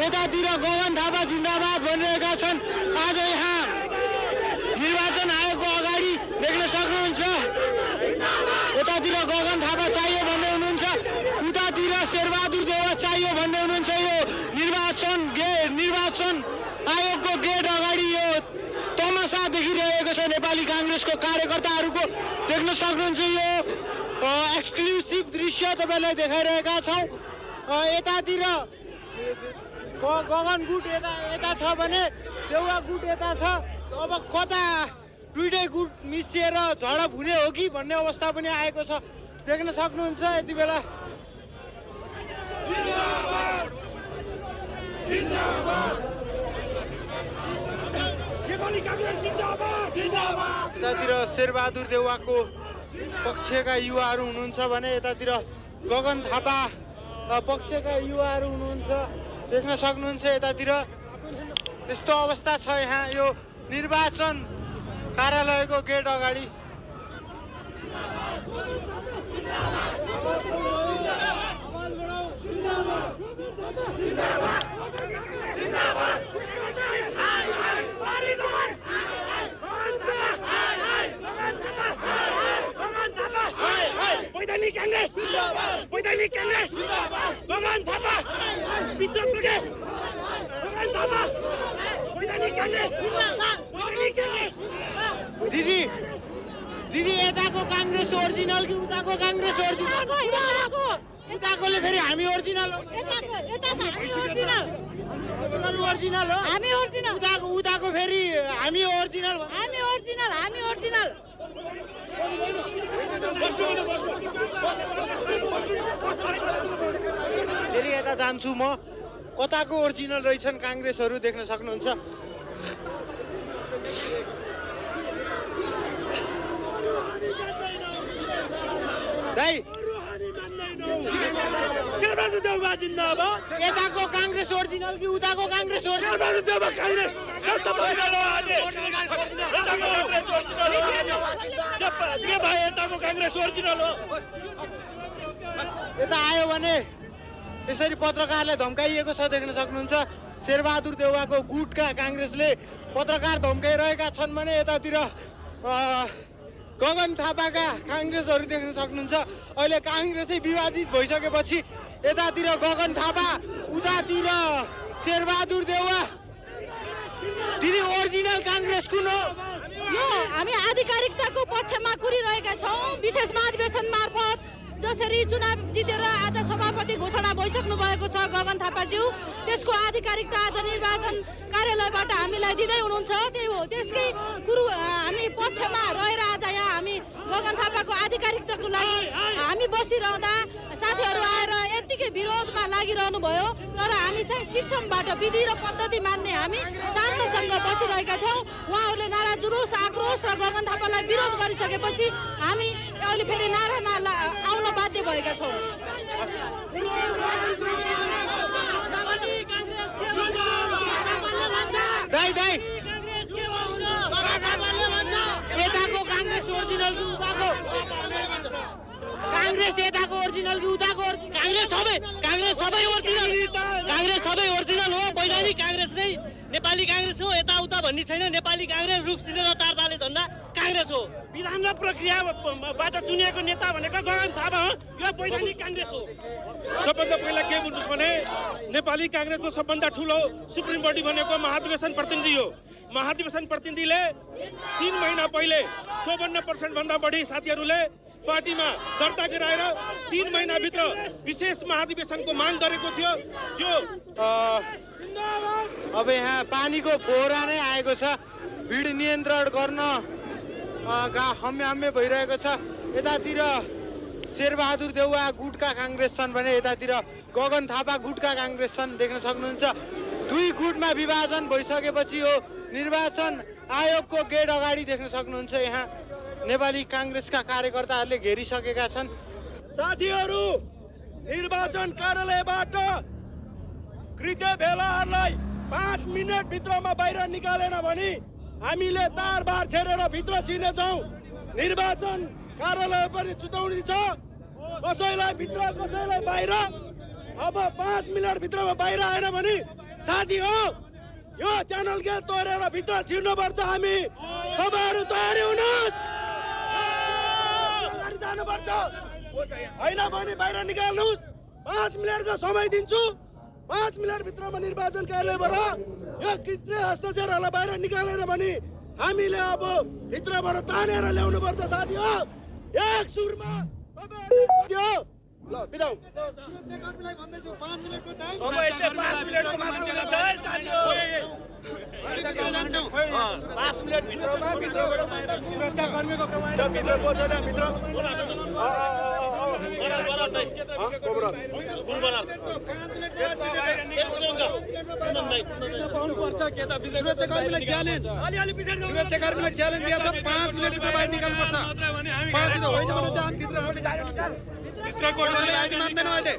यतातिर गगन थापा जिन्दाबाद भनिरहेका छन्। आज यहाँ निर्वाचन आयोगको अगाडि देख्न सक्नुहुन्छ। यतातिर गगन थापा चाहियो भन्दै हुनुहुन्छ, उतातिर शेरबहादुर देउवा चाहियो भन्दै हुनुहुन्छ। यो निर्वाचन आयोगको गेट अगाडि यो तमासा देखिरहेको छ नेपाली काङ्ग्रेसको कार्यकर्ताहरूको। देख्न सक्नुहुन्छ यो एक्सक्लुसिभ दृश्य तपाईँलाई देखाइरहेका छौँ। यतातिर गगन गुट यता छ भने देउवा गुट यता छ। अब कता दुईटै गुट मिसिएर झडप हुने हो कि भन्ने अवस्था पनि आएको छ, देख्न सक्नुहुन्छ यति बेला। यतातिर शेरबहादुर देउवाको पक्षका युवाहरू हुनुहुन्छ भने यतातिर गगन थापा पक्षका युवाहरू हुनुहुन्छ, देख्न सक्नुहुन्छ। यतातिर यस्तो अवस्था छ यहाँ यो निर्वाचन कार्यालयको गेट अगाडि। वैधानिक कांग्रेस गगन थापा विश्व प्रदेश गगन थापा वैधानिक कांग्रेस। दिदी यताको काङ्ग्रेस ओरिजिनल कि उताको काङ्ग्रेस ओरिजिनल? उताकोले फेरि हामी ओरिजिनल हो। उताको फेरि हामी ओरिजिनल। फेरि यता जान्छु म, कताको ओरिजिनल रहेछन् काङ्ग्रेसहरू देख्न सक्नुहुन्छ। दाइ शेरबहादुर देउवा जिन्दाबाद। यताको काङ्ग्रेस ओरिजिनल कि उताको काङ्ग्रेस ओरिजिनल? शेरबहादुर देउवा कांग्रेस कांग्रेस ओरिजिनल हो। यता आयो भने यसरी पत्रकारले धम्काइएको छ, देख्न सक्नुहुन्छ। शेरबहादुर देउवाको गुटका काङ्ग्रेसले पत्रकार धम्काइरहेका छन् भने यतातिर गगन थापाका काङ्ग्रेसहरू देख्न सक्नुहुन्छ। अहिले काङ्ग्रेसै विभाजित भइसकेपछि यतातिर गगन थापा, उतातिर शेरबहादुर देउवा। दिदी ओरिजिनल काङ्ग्रेस कुन हो? यो हामी आधिकारिकताको पक्षमा कुरिरहेका छौँ। विशेष महाधिवेशन मार्फत जसरी चुनाव जितेर आज सभापति घोषणा भइसक्नु भएको छ गगन थापाज्यू, त्यसको आधिकारिकता आज निर्वाचन कार्यालयबाट हामीलाई दिँदै हुनुहुन्छ। त्यही हो, त्यसकै कुरो हामी पक्षमा रहेर आज यहाँ हामी गगन थापाको आधिकारिकताको लागि हामी बसिरहँदा साथीहरू आएर यत्तिकै विरोधमा लागिरहनु भयो। तर हामी चाहिँ सिस्टमबाट विधि र पद्धति मान्ने हामी शान्तसँग बसिरहेका थियौँ। उहाँहरूले नारा जुलुस आक्रोश र गगन थापालाई विरोध गरिसकेपछि हामी अहिले फेरि नारामा आउन बाध्य भएका छौँ। यताको काङ्ग्रेस ओरिजिनल कि उताको काङ्ग्रेस? यताको ओरिजिनल कि उताको? कांग्रेस सबै ओरिजिनल हो। वैधानिक कांग्रेस नै नेपाली कांग्रेस हो। यताउता भन्ने छैन। नेपाली कांग्रेस रुख सिनेर तार ताले धन्दा कांग्रेस हो। विधान र प्रक्रियाबाट चुनिएको नेता भनेको गगन थापा हो। यो वैधानिक कांग्रेस हो। सबभन्दा पहिला के बुझ्नुहोस् भने नेपाली कांग्रेसको सबभन्दा ठुलो सुप्रिम बडी भनेको महाधिवेशन प्रतिनिधि हो। महाधिवेशन प्रतिनिधिले 3 महिना पहिले 54% भन्दा बढी साथीहरूले पार्टीमा दर्ता गराएर 3 महिनाभित्र विशेष महाधिवेशनको माग गरेको थियो। जो अब यहाँ पानीको फोहरा नै आएको छ। भिड नियन्त्रण गर्न हम्मे भइरहेको छ। यतातिर शेरबहादुर देउवा गुटका काङ्ग्रेस छन् भने यतातिर गगन थापा गुटका काङ्ग्रेस छन्, देख्न सक्नुहुन्छ। दुई गुटमा विभाजन भइसकेपछि यो निर्वाचन आयोगको गेट अगाडि देख्न सक्नुहुन्छ। यहाँ नेपाली काङ्ग्रेसका कार्यकर्ताहरूले घेरिसकेका छन्। साथीहरू, निर्वाचन कार्यालयबाट कृत्य भेलाहरूलाई 5 मिनट भित्रमा बाहिर निकालेन भने हामीले तारबार छेडेर भित्र छिर्नेछौँ। निर्वाचन कार्यालय पनि चेतावनी छ, कसैलाई भित्र कसैलाई बाहिर। अब 5 मिनट भित्रमा बाहिर आएन भने साथी हो यो च्यानल गेट तोडेर भित्र छिर्नुपर्छ हामी तपाईहरु तयारी हुनुहोस् अगाडि जानुपर्छ हैन भने बाहिर निकाल्नुस् 5 मिनेटको समय दिन्छु 5 मिनेट भित्रमा निर्वाचन कार्यालयबाट यो कृत्रिम हस्ताक्षरहरूलाई बाहिर निकालेर भने हामीले अब भित्रबाट तानेर ल्याउनु पर्छ साथी हो एक सुरमा तपाईहरुले हो ल बिदाउ सुरक्षाकर्मीलाई भन्दैछु 5 मिनेटको टाइम समय चाहिँ 5 मिनेटको मात्र हुन्छ है साथी हो भित्र जान्छौ 5 मिनेट भित्रमा भित्रबाट बाहिर सुरक्षाकर्मीको कमाइ छ भित्र को छ त्यहाँ भित्र सुरक्षाकर्मीलाई च्यालेन्ज सुरक्षाकर्मीलाई च्यालेन्ज दिएको छ 5 मिनेट भित्र बाहिर निकाल्नुपर्छ 5 मिनेट होइन भने चाहिँ हामी भित्रको हामी मान्दैनौँ अहिले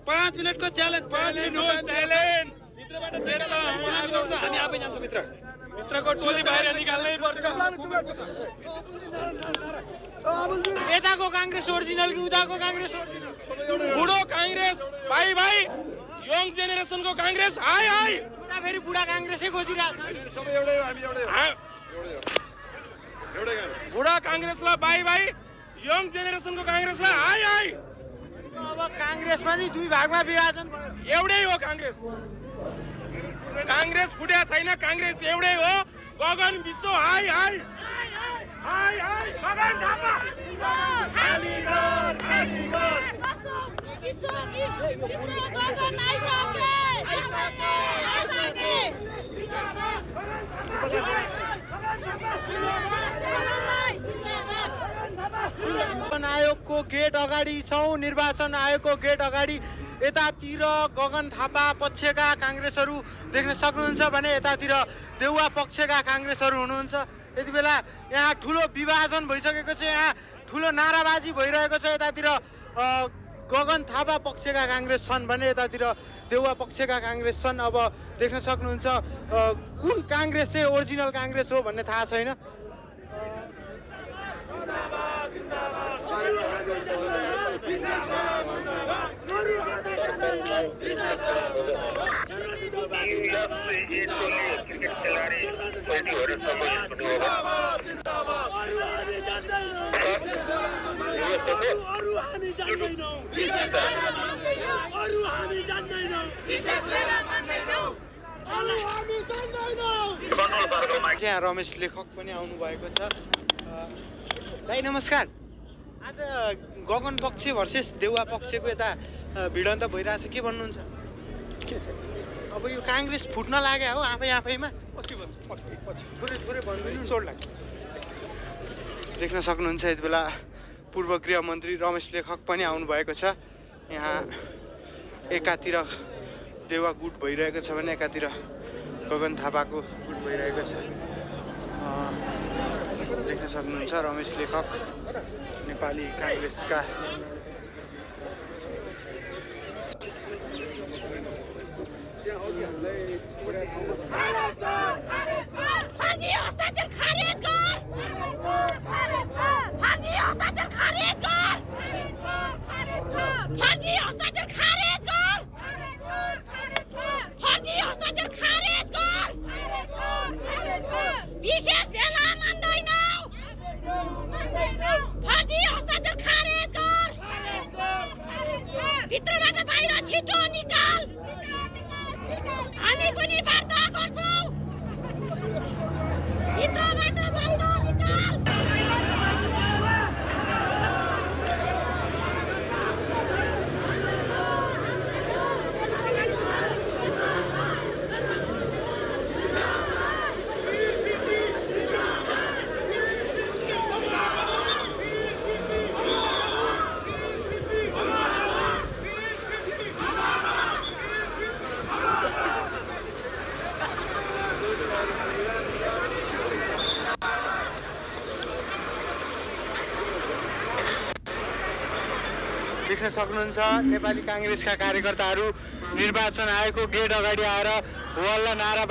5 मिनेटको च्यालेन्ज 5 मिनेटको च्यालेन्ज भित्रबाट निकाल्नु हामी आफै जान्छौँ भित्रको टोली बाहिर निकाल्नै पर्छ यताको काङ्ग्रेस ओरिजिनल कि उताको काङ्ग्रेस ओरिजिनल बुढो काङ्ग्रेस भाइ भाइ यङ जेनेरेसनको काङ्ग्रेस हाय हाय उता फेरि बुढा काङ्ग्रेसै खोजिरहेको छ बुढा काङ्ग्रेसलाई भाइ भाइ यङ जेनेरेसनको काङ्ग्रेसलाई हाय हाय अब काङ्ग्रेस पनि दुई भागमा विभाजन भयो एउटै हो काङ्ग्रेस काङ्ग्रेस फुट्या छैन काङ्ग्रेस एउटै हो गगन विश्व हाय हाय हाय हाय गगन थापा खाली घर गगन आइसके निर्वाचन आयोगको गेट अगाडि छौँ निर्वाचन आयोगको गेट अगाडि यतातिर गगन थापा पक्षका काङ्ग्रेसहरू देख्न सक्नुहुन्छ भने यतातिर देउवा पक्षका काङ्ग्रेसहरू हुनुहुन्छ यति बेला यहाँ ठुलो विभाजन भइसकेको छ यहाँ ठुलो नाराबाजी भइरहेको छ यतातिर गगन थापा पक्षका काङ्ग्रेस छन् भने यतातिर देउवा पक्षका काङ्ग्रेस छन् अब देख्न सक्नुहुन्छ कुन काङ्ग्रेस चाहिँ ओरिजिनल काङ्ग्रेस हो भन्ने थाहा छैन यहाँ रमेश लेखक पनि आउनु भएको छ दाइ नमस्कार आज गगन पक्ष भर्सेस देउवा पक्षको यता भिडन्त भइरहेछ के भन्नुहुन्छ के छ अब यो काङ्ग्रेस फुट्न लाग्यो हो आफैमा थोरै भन्दिनु चोट लाग्छ देख्न सक्नुहुन्छ यति बेला पूर्व गृहमन्त्री रमेश लेखक पनि आउनु भएको छ यहाँ एकातिर देउवा गुट भइरहेको छ भने एकातिर गगन थापाको गुट भइरहेको छ देख्न सक्नुहुन्छ रमेश लेखक नेपाली काङ्ग्रेसका विशेष भेला मान्दैनौ फर्जी हस्ताक्षर खारेज गर भित्रबाट बाहिर छिटो निकाल हामी पनि वार्ता गर्छौं भित्रबाट बाहिर निकाल देख्न सक्नुहुन्छ नेपाली काङ्ग्रेसका कार्यकर्ताहरू निर्वाचन आयोगको गेट अगाडि आएर हल्ला नारा